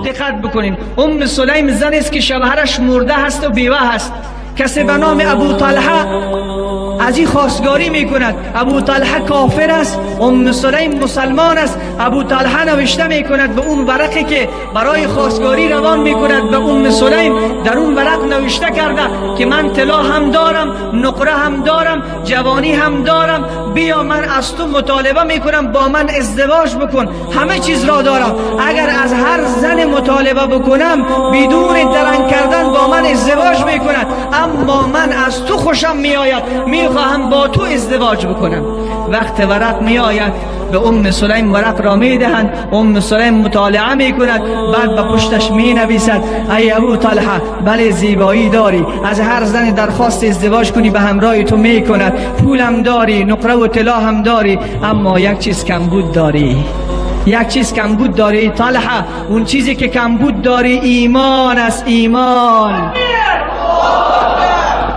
دقت بکنین. ام سلیم زن است که شوهرش مرده هست و بیوه هست. کسی به نام ابو طلحه از این خواستگاری میکند. ابو طلحه کافر است، ام سلیم مسلمان است. ابو طلحه نوشته میکند به اون ورقی که برای خواستگاری روان میکند به ام سلیم، در اون ورق نوشته کرده که من طلا هم دارم، نقره هم دارم، جوانی هم دارم، بیا من از تو مطالبه میکنم، با من ازدواج بکن، همه چیز را دارم. اگر از هر زن مطالبه بکنم بدون درنگ کردن با من ازدواج میکند، اما من از تو خوشم میآید، میخواهم با تو ازدواج بکنم. وقت ورق میآید به ام سلیم ورق را میدهند، ام سلیم مطالعه میکند، بعد به پشتش مینویسد ای ابو طلحه، بله زیبایی داری، از هر زن درخواست ازدواج کنی به همراه تو میکند، پولم داری، نقره و طلا هم داری، اما یک چیز کمبود داری، یک چیز کمبود داری طلحه، اون چیزی که کمبود داری ایمان است، ایمان.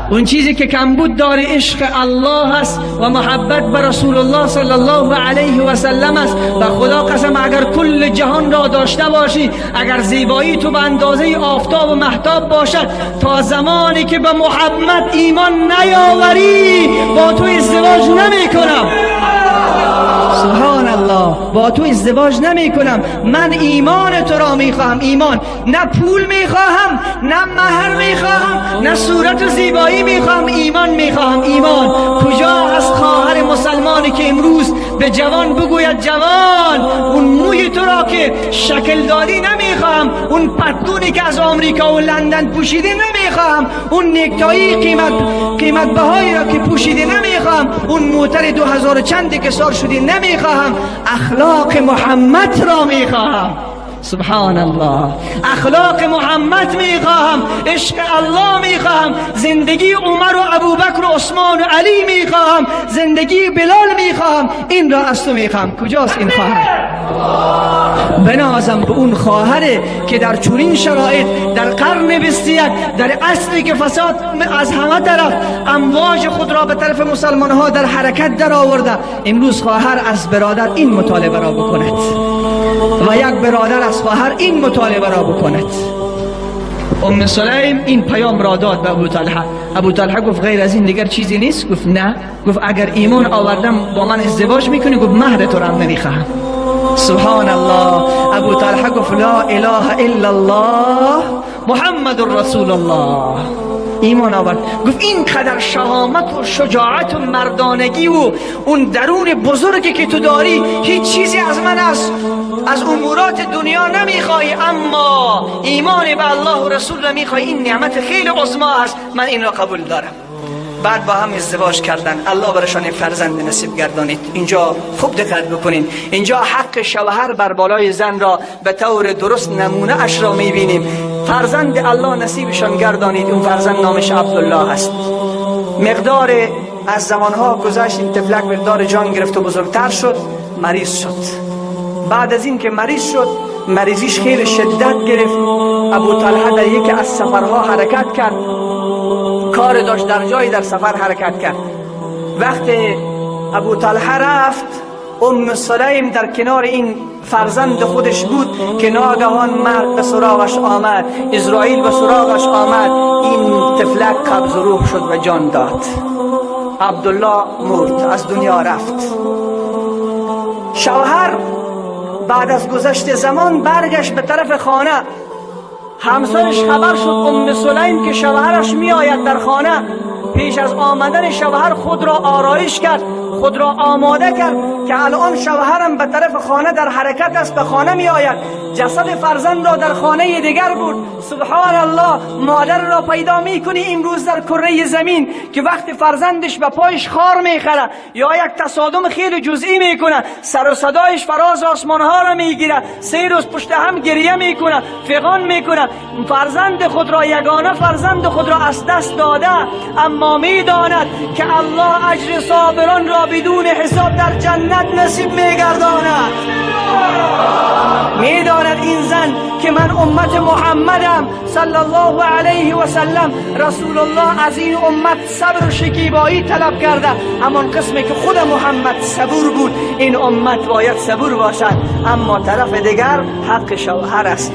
اون چیزی که کمبود داری عشق الله است و محبت به رسول الله صلی الله علیه و سلم است. و خدا قسم اگر کل جهان را داشته باشی، اگر زیبایی تو به اندازه آفتاب و مهتاب باشد، تا زمانی که به محمد ایمان نیاوری با تو ازدواج نمی کنم. سبحان الله، با تو ازدواج نمی کنم. من ایمان تو را می خواهم، ایمان. نه پول می خواهم، نه مهر می خواهم، نه صورت و زیبایی می خواهم، ایمان می خواهم، ایمان. کجا از خواهر مسلمانی که امروز به جوان بگوید جوان اون موی تو را که شکل دادی نمی خواهم، اون پتلونی که از آمریکا و لندن پوشیدی نمی خواهم، اون نیکتایی قیمت بهایی را که پوشیدی نمی خواهم، اون موتر 2000 چندی که سوار شدی نمی خواهم، اخلاق محمد را می خواهم. سبحان الله، اخلاق محمد میخواهم، عشق الله میخواهم، زندگی عمر و ابوبکر و عثمان و علی میخواهم، زندگی بلال میخواهم، این را از تو میخواهم. کجاست این خواهر؟ بنازم به اون خواهره که در چنین شرایط، در قرن 21، در عصری که فساد از همه طرف امواج خود را به طرف مسلمان ها در حرکت در آورده، امروز خواهر از برادر این مطالبه را بکند و یک برادر از خواهر این مطالبه را بکند. ام سلیم این پیام را داد به ابو طلحه. ابو طلحه گفت غیر از این دیگر چیزی نیست؟ گفت نه. گفت اگر ایمان آوردم با من ازدواج میکنی؟ گفت مهر تو را هم نمیخواهم. سبحان الله، ابو طلحه گفت لا اله الا الله محمد رسول الله، ایمان آورد. گفت این قدر شهامت و شجاعت و مردانگی و اون درون بزرگی که تو داری، هیچ چیزی از من از امورات دنیا نمیخوای، اما ایمان به الله و رسول را میخوای، این نعمت خیلی عظما است، من این را قبول دارم. بعد با هم ازدواج کردن، الله برشان فرزند نصیب گردانید. اینجا خوب دقت بکنین، اینجا حق شوهر بر بالای زن را به طور درست نمونه اش را میبینیم. فرزند الله نصیبشان گردانید، اون فرزند نامش عبدالله است. مقدار از زمانها گذشت، این طفلک مقدار جان گرفت و بزرگتر شد، مریض شد. بعد از این که مریض شد، مریضیش خیلی شدت گرفت. ابو طلحه در یکی از سفرها حرکت کرد، کار داشت در جایی، در سفر حرکت کرد. وقتی ابو طلحه رفت، ام سلیم در کنار این فرزند خودش بود که ناگهان مرگ به سراغش آمد، عزرائیل به سراغش آمد، این طفلک قبض روح شد و جان داد. عبدالله مرد، از دنیا رفت. شوهر بعد از گذشت زمان برگشت به طرف خانه. همسرش خبر شد ام سلیم که شوهرش می آید در خانه. پیش از آمدن شوهر خود را آرایش کرد، خود را آماده کرد که الان شوهرم به طرف خانه در حرکت است، به خانه می آید. جسد فرزند را در خانه دیگر بود. سبحان الله، مادر را پیدا می کنی امروز در کره زمین که وقتی فرزندش به پایش خار میخره یا یک تصادم خیلی جزئی میکنه، سر و صدایش فراز آسمان ها را میگیره، 3 روز پشت هم گریه میکنه، فغان میکنه، فرزند خود را، یگانه فرزند خود را از دست داده، اما میداند که الله اجر صابران را بدون حساب در جنت نصیب میگرداند. میداند این زن که من امت محمدم صلی الله علیه و سلم، رسول الله از این امت صبر و شکیبایی طلب کرده، همان قسمی که خود محمد صبور بود، این امت باید صبور باشد. اما طرف دیگر حق شوهر است.